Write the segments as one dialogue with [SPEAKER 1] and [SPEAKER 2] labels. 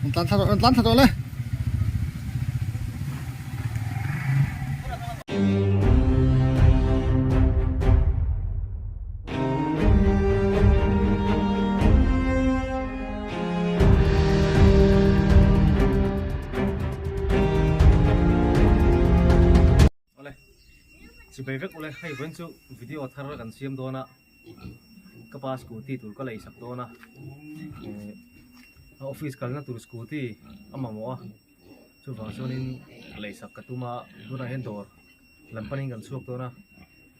[SPEAKER 1] Rawn tlan thla rawh, rawn tlan thla rawh le.
[SPEAKER 2] Awle, chibei vek ule, hei vawiin chu video thar kan siam dawn a, ka pa scooty tur ka lei sak dawn a, eh a office kalna tur scooty a mamawh a, chuvang chuanin lei sak ka tum a, tunah hian dawr lam panin kan chhuak dawn a,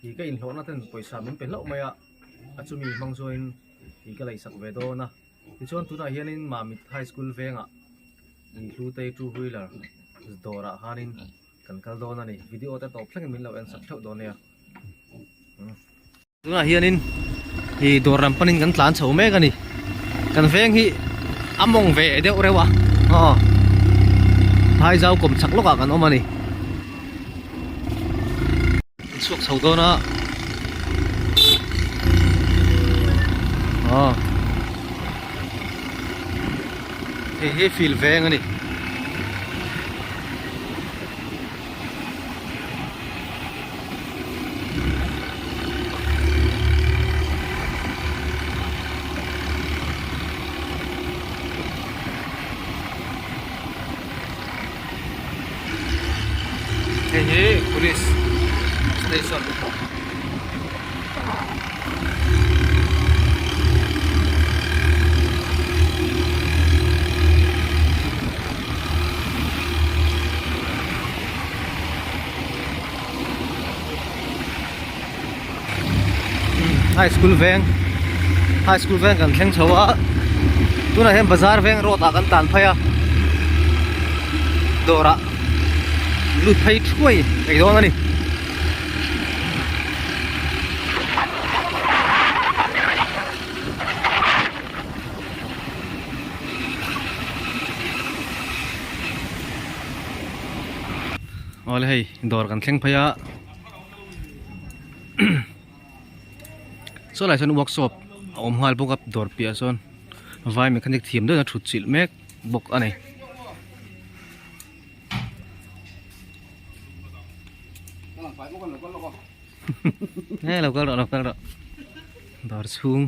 [SPEAKER 2] ih ka inhlawhna ten pawisa min pe hlauh mai a, a chumi hmang chuanin ih ka lei sak ve dawn a, tichuan tunah hianin Mamit High School vengah ih Hlutei two wheeler dawrah khanin. Kan kal dawn a ni. Video te tawp thlengin min lo en sak theuh dawn nia. Tunah hianin i dawr lam panin kan tlan chho mek a ni. Kan veng hi a mawng ve deuh reuh a. Aw. Phaizau kawm chak lawkah kan awm a ni. Kan chhuak chho dawn a. Aw. Hei hi fil veng a ni. Hei hi police station. High school veng high school veng kan thleng chho a tunah hian bazar veng road ah kan tlan phei a dawrah lut phei thuai ei dawn a ni. Awle hei dawr kan thleng phei a saw lai sawn workshop a awm nghal bawk a dawr piah sawn vai mechanic thiam deuhin a thut chilh mek bawk a ni. Nge lo kal rawh lo kal rawh dawr chhung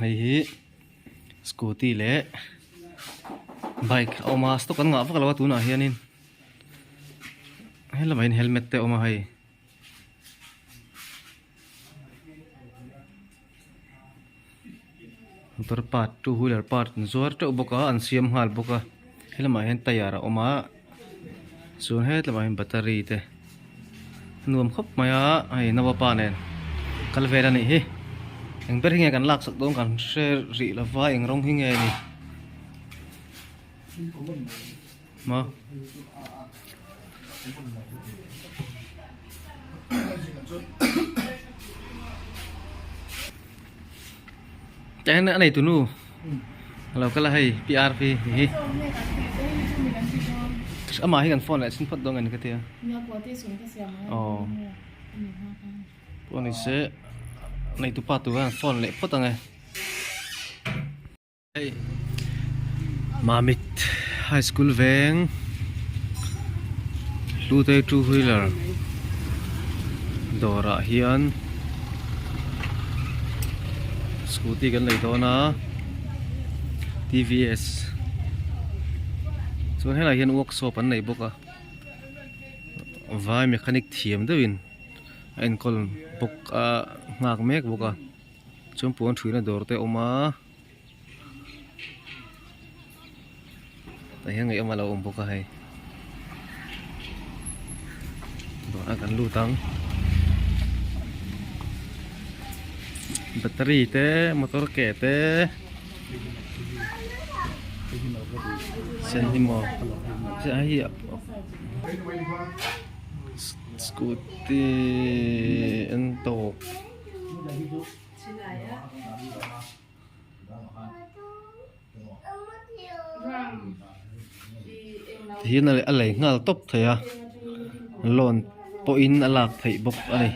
[SPEAKER 2] hei hi scooty leh bike a awm a stock an ngah vak lo a tunah hianin helamah hian helmet te a awm a hei. Motor part two wheeler part an zuar teuh bawk a an siam nghal bawk a helamah hian tyre a awm a chuan hetlaiah hian battery te nuam khawp mai a hei nauapa nen kal vel a nih hi eng ber hi nge kan lak sak dawn kan hre rih lova eng rawng hi nge ni maw. Tah hian a nei tunu a lo kal a hei PRP hi amah hi kan phone leh chhin phawt dawn nge ni ka tia aw pawh ni se nei tupa tur hian phone leh phawt ang e. Hei Mamit High School veng Hlutei two wheeler dawrah hian scooty kan lei dawn a TVS chuan helaiah hian workshop an nei bawk a vai mechanic thiam deuhin a enkawl bawk a nghak mek bawk a chuan puan thuina dawr te a awm a. Tah hian ngaih awm a lo awm bawk a hei dawrah kan lut ang battery te motor ke te sen hi maw hei hi scooty an tawk. Tihian a lei nghal tawp thei a loan pawhin a lak theih bawk a ni.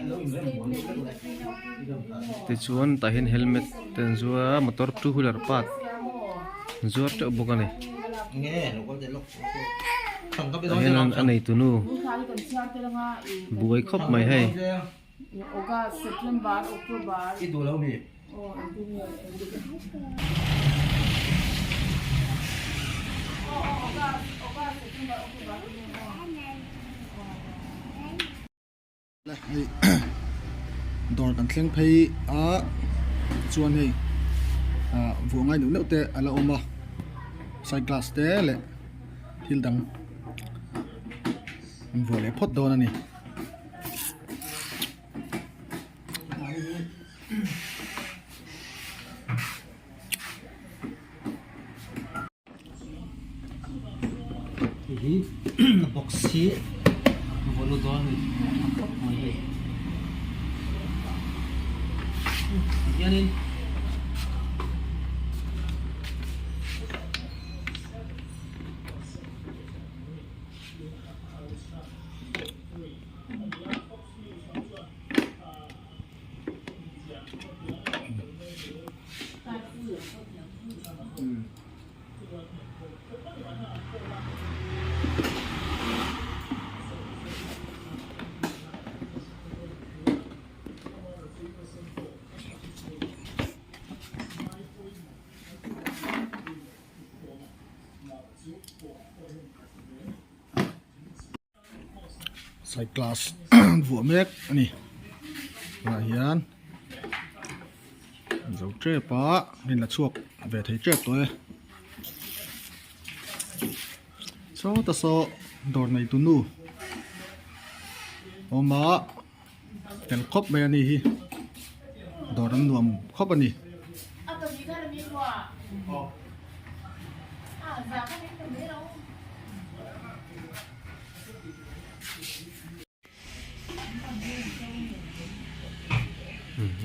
[SPEAKER 2] Tichuan tah hian helmet te an zuar a motor two wheeler part an zuar teuh bawk a ni. Tah hian a neitu nu buai khawp mai hei.
[SPEAKER 1] Hei dawr kan thleng phei a chuan hei ah vuah ngai neuh neuh te a la awm a side glass te leh thil dang an vuah leh phawt dawn a ni.
[SPEAKER 2] Hei hi box hi vaw lut dawn a ni tha khawp mai hei tihianin
[SPEAKER 1] Side glass vuah mek a ni tunah hian an zo tep a hei la chhuak ve thei tep tawh e sawta saw dawr nei tu nu awm a tel khawp mai a ni hi dawr an nuam khawp a ni.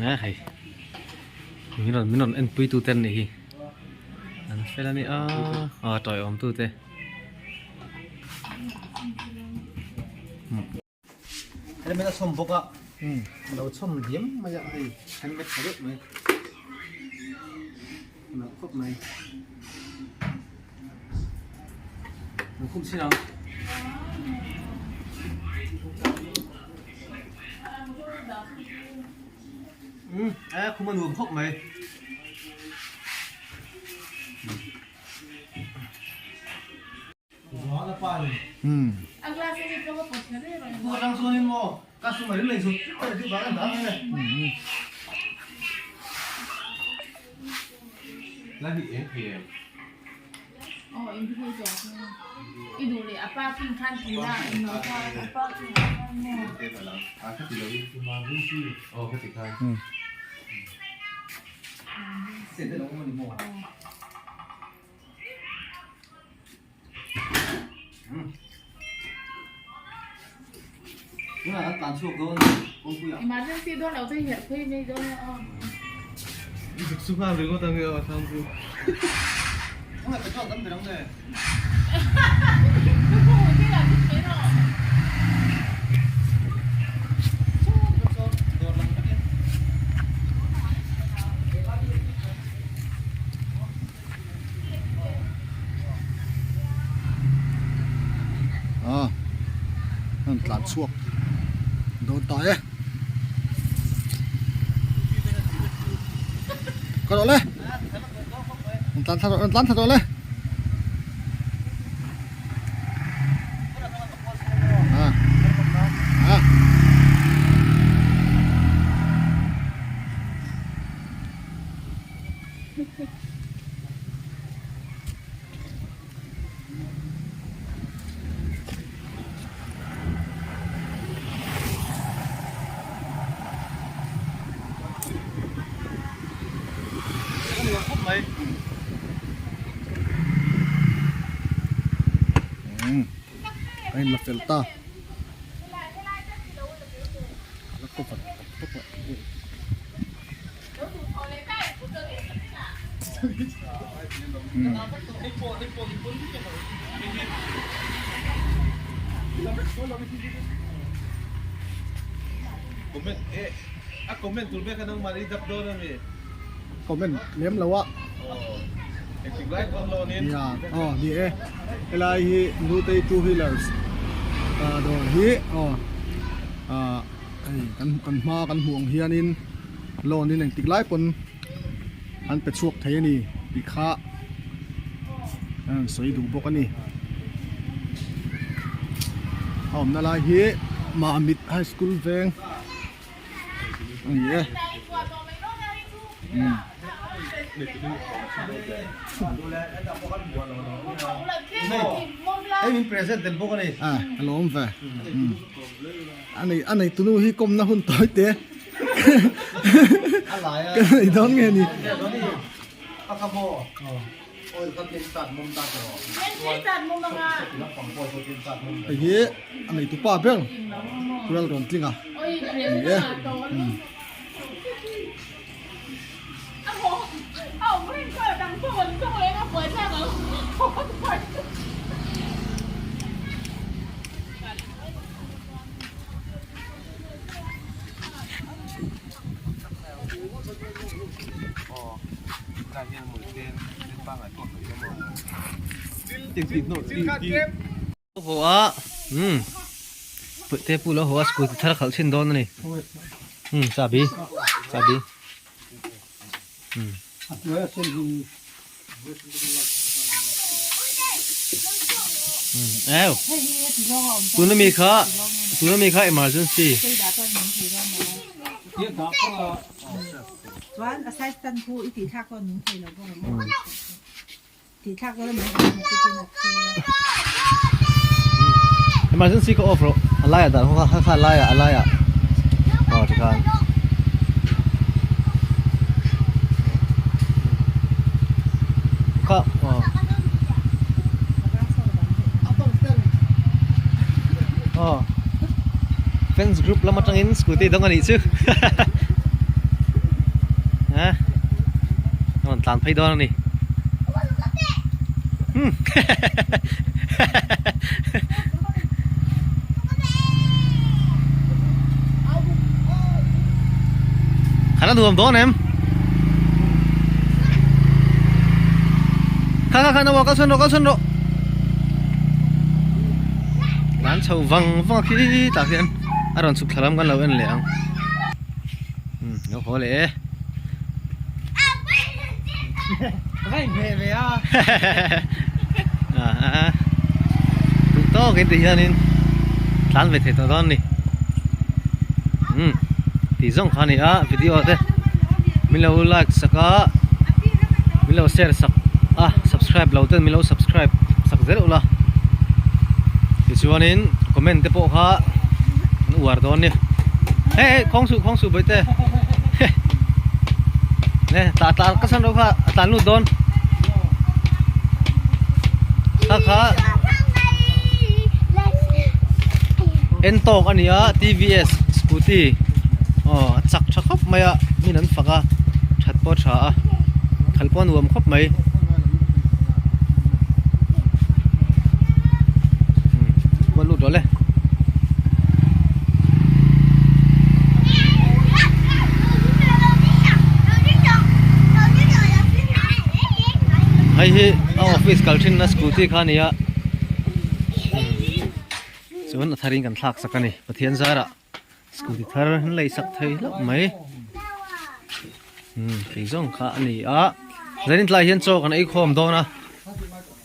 [SPEAKER 2] A hei min rawn min rawn en pui tu te an nih hi an fel a ni a aw tawiawm tu te. Helmet a chhawm bawk a a lo chhawm diam mai a hei helmet tha deuh mai a nalh khawp mai an khum chin ang. Umm a khum a nuam khawp mai.
[SPEAKER 3] Emergency dawn lo te herh phei mai dawn a aw.
[SPEAKER 1] A an tlan chhuak dawn ta e ka rawh le an tlan thla rawh an tlan thla rawh le a a. A inla fel ta la cover tawp a.
[SPEAKER 2] A comment tur ber kha nangmah i dap dawn a mi?
[SPEAKER 1] Comment lem lo a.
[SPEAKER 2] Engtik lai pawn loan in.
[SPEAKER 1] Nia, aw ni e. Helai hi Nutei two wheelers dawr hi aw hei kan kan hma kan hmuh ang hianin loan in engtik lai pawn an pe chhuak thei a ni tih kha an rawn sawi duh bawk a ni. A awmna lai hi Mamit High School veng a ni e. A a lo awm ve a nei tunu hi kawmna hun tawi te ka nei dawn nge ni. Hei hi a nei tupa ber kual rawn tling a ni e.
[SPEAKER 2] Haw a umm te pawh lo haw a scooty thar khalh chhin dawn a ni umm chahbi chahbi umm. Ew tuna mi kha tuna mi kha emergency. Emergency ka off rawh a laiah dah kha kha kha a laiah a laiah aw tikhan kha aw aw fans group lam atangin scooty dang a nih chu ha a rawn tlan phei dawn a ni. Kha la nuam dawn em? Kha kha kha nawa kal sawn rawh kal sawn rawh. Lan chho vang vang a khi tah khian a rawn chhuk thla lam kan lo en leh ang. Umm lo haw leh e. Duh tawk in ti hianin tlan ve thei tawh dawn a ni umm tih zawng kha a ni a video te min lo like sak a min lo share sak a subscribe lo ten min lo subscribe sak zel ula tichuanin comment te pawh kha an uar dawn a ni hei hei khawng suh khawng suh bawihte. Nè, tla tla ka san ro kha a tlan lut dawn. Kha kha en tawk a ni a TVS scooty aw a chak tha khawp mai a min an fak a that pawh a tha a khalh pawh a nuam khawp mai. Kual lut rawh le. Hei hi a office kal thin na scooty kha a ni a chuan a thar in kan thlak sak a ni Pathian zarah scooty thar an lei sak thei hlauh mai umm tih zawng kha a ni a zanin tlai hian chaw kan ei khawm dawn a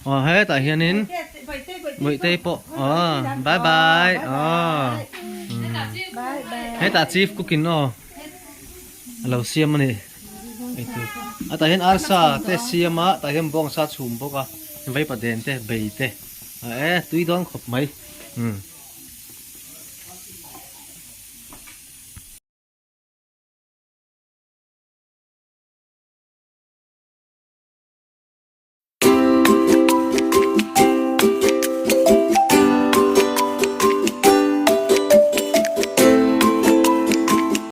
[SPEAKER 2] aw hetah hianin Bawihtei pawh aw bye bye aw hetah chief cook in aw a lo siam a ni eitur a tah hian arsa te siam a tah hian bawngsa chhum bawk a vaipa den te bei te e tui dawn khawp mai umm.